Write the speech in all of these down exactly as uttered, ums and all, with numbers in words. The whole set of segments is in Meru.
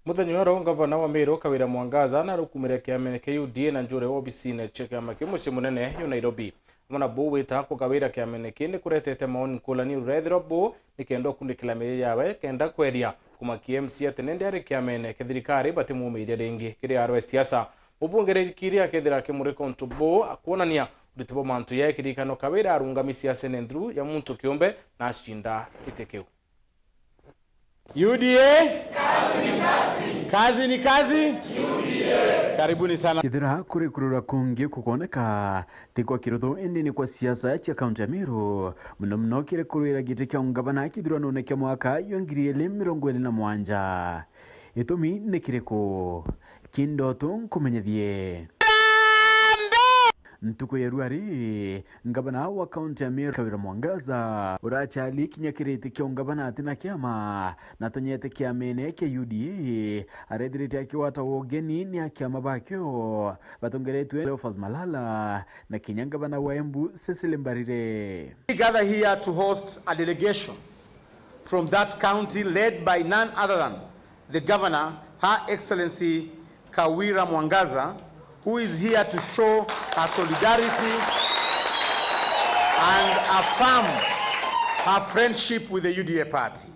Muthenya wa ruu, ngavana wa Meru Kawira Mwangaza narukumire kiamene kia U D A na njure wobisine cia kiama kiu mucii munene jwa Nairobi. Amwe na buu, gwita kwa Kawira kiamene kii ni kuretete maoni nkulani urethirwa buu ni kenda ukundikira miji yawe kenda kweria kumakia M C A ati nindi ari kiamene kia thirikari batimumiiria ringi kiri arwe siasa. Mubunge Rikiria akethira akimurika untu buu akwonania uriti bwa mantu ya kiririkano Kawira arungami siasene nthuru ya muntu kiumbe na acinda giti kiu. U D A. Kazi ni kazi. Karibuni sana. Kethira kurikurura kungi kukwoneka, ti kwa kiruthu, indi ni kwa siasa cia kaunti ya Meru, muno muno kiri kurwira giti kia ungavana kithurano kia mwaka jwa ngiri ili mirongo ili na mugwanja. Itumi ni kiriku? Kindoto nkumenyethie. Ntuku ya rua ri, ngavana wa kaunti ya Meru Kawira Mwangaza, urachali kinya kiri giti kia ungavana atina kiama, na atonyete kiamene kia U D A, arethirite akigwata ugeni ni akiama bakio batongeretwe Cleophas Malala na kinya ngavana wa Embu Cecily Mbarire. We gather here to host a delegation from that county led by none other than the governor, Her Excellency Kawira Mwangaza, who is here to show her solidarity and affirm her friendship with the U D A party.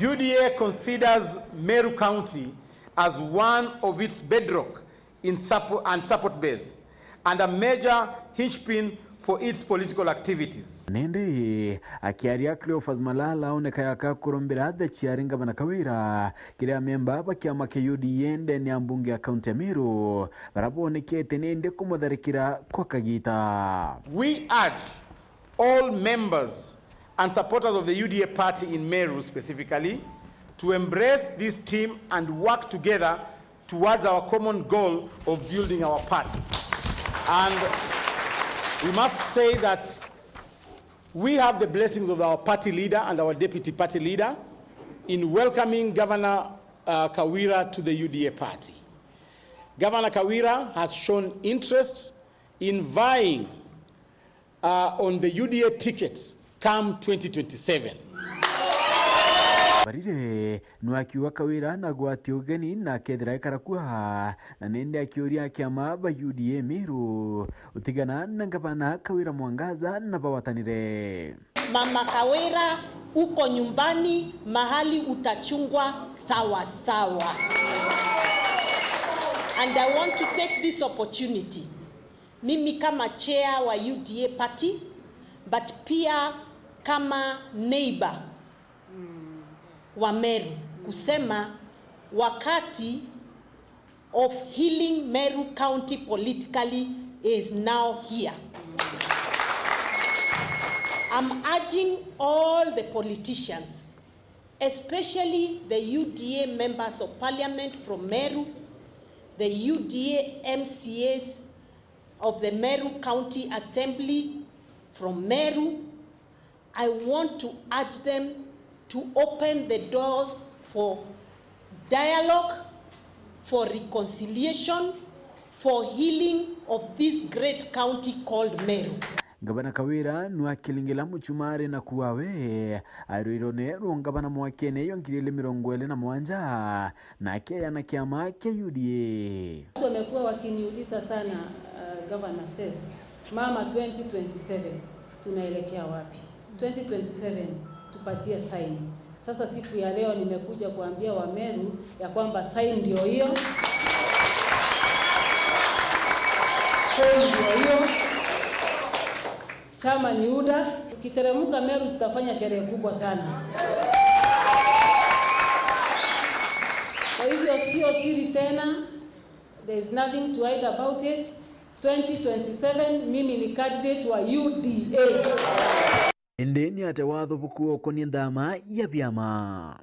U D A considers Meru County as one of its bedrock in suppo-, and support base and a major hinge pin for its political activities. Nindi akiaria, Cleophas Malala aoneka yaka kurumbira the chiari ngavana Kawira kiri amemba ba kiama kia U D A ndene ya mbunge ya kaunti ya Meru, baria bonekete nindi kumutharikira kwa kagita. We urge all members and supporters of the U D A party in Meru specifically to embrace this team and work together towards our common goal of building our party. And we must say that we have the blessings of our party leader and our deputy party leader in welcoming Governor, uh, Kawira to the U D A party. Governor Kawira has shown interest in vying, uh, on the U D A ticket come twenty twenty-seven. Mbarire nwe akiuga Kawira nagwati ugeni na akethira aikara kua, na nindi akiuria akiama ba U D A Meru gutigana na ngavana Kawira Mwangaza na bagwatanire. Mama Kawira, uko nyumbani mahali utachungwa sawa sawa. And I want to take this opportunity, mimi kama chair wa U D A party, but pia kama neighbor wa Meru, kusema wakati of healing Meru County politically is now here. I'm urging all the politicians, especially the U D A members of parliament from Meru, the U D A M C As of the Meru County Assembly from Meru, I want to urge them to open the doors for dialogue, for reconciliation, for healing of this great county called Meru. Ngavana Kawira nwe akilingila muchumari na kuawe airwirone rwa ngavana mwakene jwa ngiri ili mirongo ili na mugwanja, na akeana kiama kia U D A. Watu wamekuwa wakiniuliza sana, uh, Governor says, "Mama, twenty twenty-seven tunaelekea wapi? Twenty twenty-seven tupatie sign." Sasa siku ya leo nimekuja kuambia Wameru ya kwamba sign ndio hiyo. Sign ndio hiyo. Chama ni U D A. Tukiteremka Meru, tutafanya sherehe kubwa sana. Kwa hivyo sio siri tena. There is nothing to hide about it. Twenty twenty-seven, mimi ni candidate wa U D A. Indi ni atia watho buku ukonie nthama ya biama?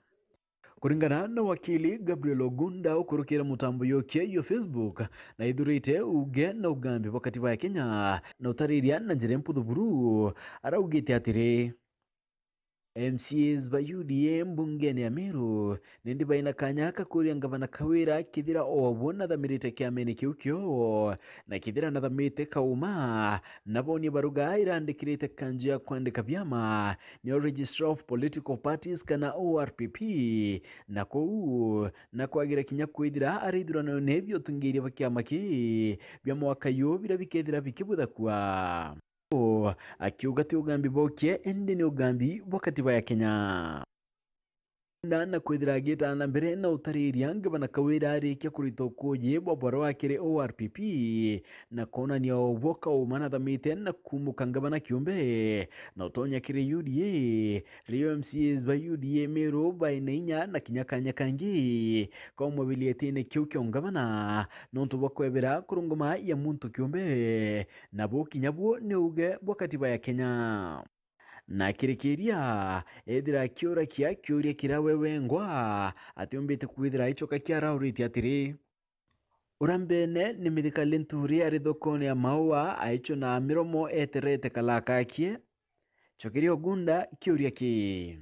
Kuringana na wakili Gabriel Ogunda ukurukire mutambo yokie yo Facebook, na ithurite uge na ugambi bwa katiba ya Kenya, na utariria na njira mputhu buru, araugite atiri, M C As ba U D A mbungene ya Meru nindi baina kanya ka kuria ngavana Kawira kethira o bo nathamirite kiamene kiu kio, na kethira nathamite kauma, na bonie baruga irandikirite kanju ya kwandika biama, nio Registrar of Political Parties kana O R P P, na kuu na kwagira kinya kwithira ari ithurano ni biotungiiria bwa kiama kii bia mwaka yu biria bikethira bikibuthakua. Akiuga ti ugambi bwa ukie, indi ni ugambi bwa katiba ya Kenya. Na, na kwithira agita na mbere na utariria, ngavana Kawira arikia kurita ukuuji bwa bwarwa kiri O R P P, na kwonania o bwo kauma nathamite na kuumuka ngavana kiumbe, na utonya kiri U D A, rio M C As ba U D A Meru baina inya na kinya kanya kangi kaumwabilia gitine kiu kia ungavana, nontu bwa kwebera kurungama ya muntu kiumbe, na buu kinya buu ni uuge bwa katiba ya Kenya. Na akirikiria, ethira akiurakia kiuria kiria we wengwa atiumbite kwithira aicoka kiaraurite atiri, uria mbene ni Mithika Linturi ari thokone ya maua aichuna miromo eterete kalaka akie? Cokeria ugunda kiuria kii.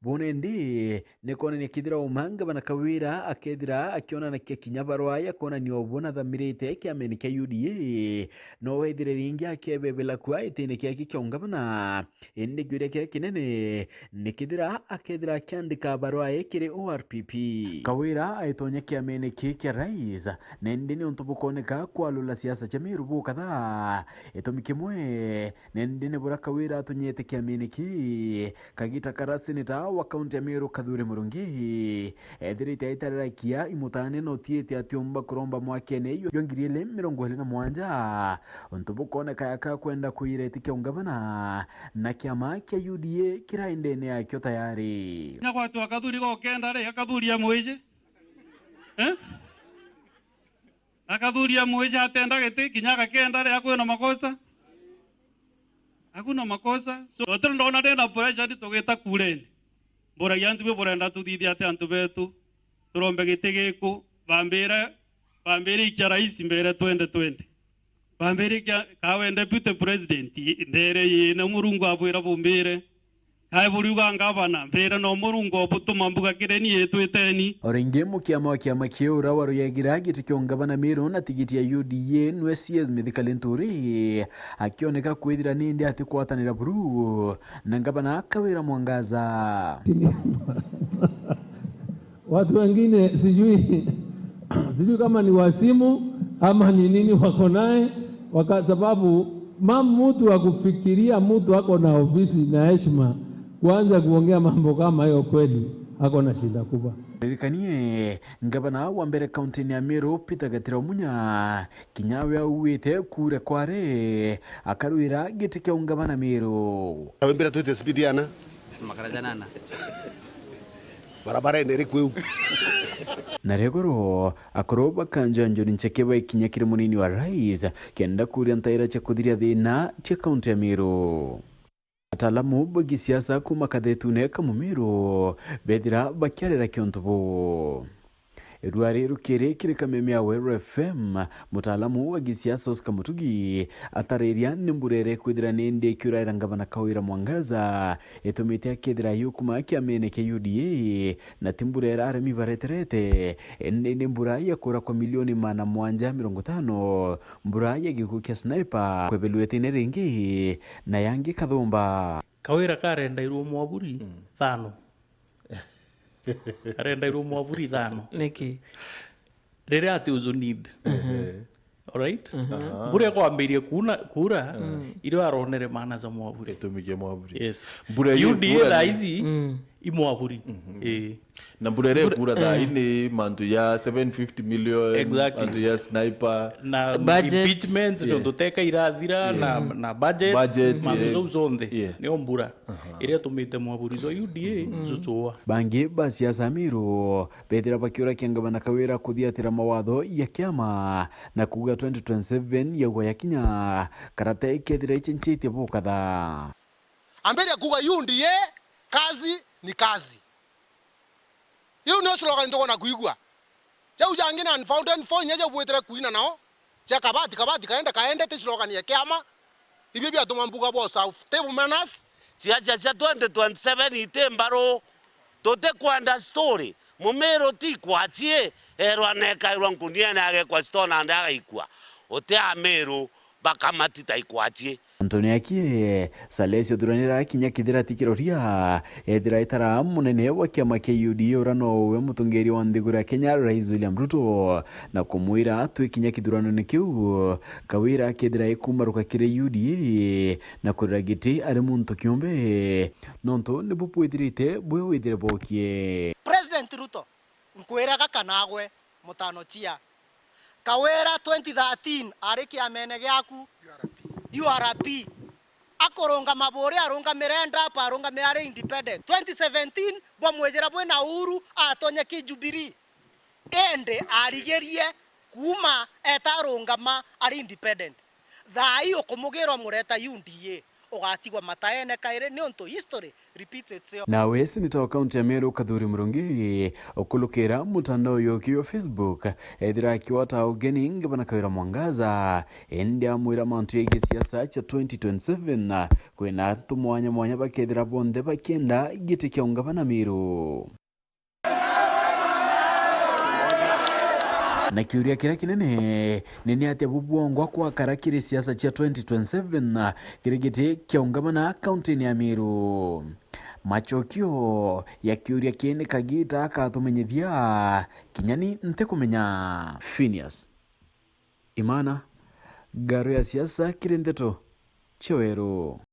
Buna indi, ni kwonania kethira uma ngavana Kawira akethira akionanakia kinya barua ya kwonania o buna athamirite kiamene kia U D A, no wethire ringi akebebela kua itine kiake kia ungavana. Indi kiuria kiria kinene ni kethira akethira akiandika barua ii kiri O R P P. Kawira aitonya kiamene kii kia rais, na indi niuntu bukoneka kwalula siasa cia Meru bukathaa, itumi kimwe nindi ni buria Kawira atunyite kiamene kii, kagita karia seneta wa kaunti ya Meru Kathure Murungi ethirite aitarirakia imutane na utiite atiumba kuromba mwakene jwa ngiri ili mirongo ili na mwanja, untu bukoneka yaka kwenda kuira iti kia ungavana na kiama kia U D A kira indene yakio tayari. Kinya gwatwa Kathuri gokenda ri, Akathuri amwiji? Eh? Akathuri amwiji atenda giti, kinya agakenda ri, akwina makosa? Hakuna makosa. So, turi ndona ndina pressure ndi tugita kureni. Mburagia antu bwe burenda tuthithie ati antu betu? Turombe giti giku, bambire, bambire ikia rais mbere twenty twenty. Bambire ikia kawe deputy president, ndere yina Murungu abwira bumbire. Kae buriuga ngavana, mbire no Murungu obutuma mbuga kireni itwiteni. O ringi mukiama wa kiama kiu uria waruyagira giti kia ungavana Meru na tigiti ya U D A nwe C S Mithika Linturi akioneka kwithira nindi atikwatanira buru na ngavana Kawira Mwangaza. Watu wengine sijui, sijui kama ni wasimu ama ni nini wako naye, waka-, sababu mam-, mtu wa kufikiria mtu ako na ofisi na heshima kuanza kuongea mambo kama hiyo, kweli ako na shida kubwa. Ririkanie, ngavana wa mbere kaunti-ini ya Meru, Peter Gatira Munya, kinya we auite kura kware, akarwira giti kia ungavana Meru. Wembira twite speed yana? Makara janana. Barabara ene iri kwiu. Na ria iguru, akuru ba kanju ya Njuri Ncheke baikinya kiri munini wa rais, kenda kuria ntaira cia kuthiria thina cia kaunti ya Meru. Ataalamu ba gisiasa kuuma kathetune ka Mumiru bethira bakiarira kiuntu buu. Irua ri rukiri kiri kameme ya Weru F M, mutaalamu wa gisiasa Oscar Mutugi atariria ni mbura iria ikwithira ni indi ikiuraira ngavana Kawira Mwangaza itumite akethira yukuma kiamene kia U D A, na ti mbura iria arimi bareterete, indi ni mbura ya kura kwa milioni magana mwanja mirongo itano, mbura ya gikuo kia sniper, kwebelua itine ringi, na yangi kathumba. Kawira karendairwo mwaburi Mm. thano. Karendairwo mwaburi thano. Niki? Riria ati uju need. Ehe. Alright? Aha. Mbura ikwambiria kuuna, kuura, Mm. irio aronere maana ja mwaburi. Gitumi kia mwaburi. Yes. Mbura iyo U D A ikura thaa ni ici, Mm. i mwaburi. Mhm. Ii. Na mbura iria Mbura ikura thaa eh. ii ni mantu ya seven fifty million, Exactly. mantu ya sniper. Na Budget. impeachments, Yeah. tondu teka irathira, Yeah. na, na budget, Budget, mantu yeah. jau jonthe. Yeah. Nio mbura. Aha. Iria itumite mwaburi jwa U D A Mm. juchua. Bangi ba siasa Meru bethira bakiurakia ngavana Kawira kuthiatira mawatho ya kiama na kuuga twenty twenty-seven yaugwa yakinya, karata ikethira icenjetie bukatha. Ambire kuuga U D A, kazi ni kazi. Iu nio slogan tukwenda kuigua. Jau jangi na unfounded four inya jau bwitire kuina nao, cia kabati, kabati kaende, kaende, ti slogan ya kiama. Ibio biatuma mbuga bwa usafu. Table manners, Ciaca cia twenty twenty-seven iti mbaru. Tutikwenda story. Mumiru ti kwacie, erwa nekairwa nkuniene agekwa stone and agaikua. Uti Amiru bakamatita ikwacie. Anthony Akie, Salesio Thuranira kinya kithira ti kiroria, ethira itara munene wa kiama kia U D A ura nowe mutongeria wa nthiguru ya Kenya, Rais William Ruto, na kumwira twi kinya kithuranone kiu, Kawira akethira ikumaruka kiri U D A na kurira giti ari muntu kiumbe, nontu nibu bwithirite bwi withire bokie. President Ruto, nkwiraga kana agwe mutano chia. Kawira twenty thirteen ari kiamene giaku, U R P. Akurungama buria arungamire ndap, arungamire ari independent. Twenty seventeen bwamwijira bwina Uhuru atonye ki Jubilee. Indi arigirie kuuma eta arungama ari independent. Thaa ii ukumugirwa mureta U D A, ugatigwa mataene kairi niuntu history repeats itself. Nawe seneta wa kaunti ya Meru Kathuri Murungi ukulukira mutandao yoki wa Facebook, ethira akiwata ugeni ngavana Kawira Mwangaza, indi amwira mantu yegii siasa cia twenty twenty-seven, kwina antu mwanya mwanya bakethira bonthe bakienda giti kia ungavana Meru. Na kiuria kiria kinene ni, ni atia bubwongwa kwakara kiri siasa cia twenty twenty-seven kiri giti kia ungavana kauntini ya Meru? Macokio ya kiuria kii ni kagita akatumenyithia, kinya ni ntikumenya. Phineas Imana, Ngaru ya Siasa kiri Ndeto cia Weru.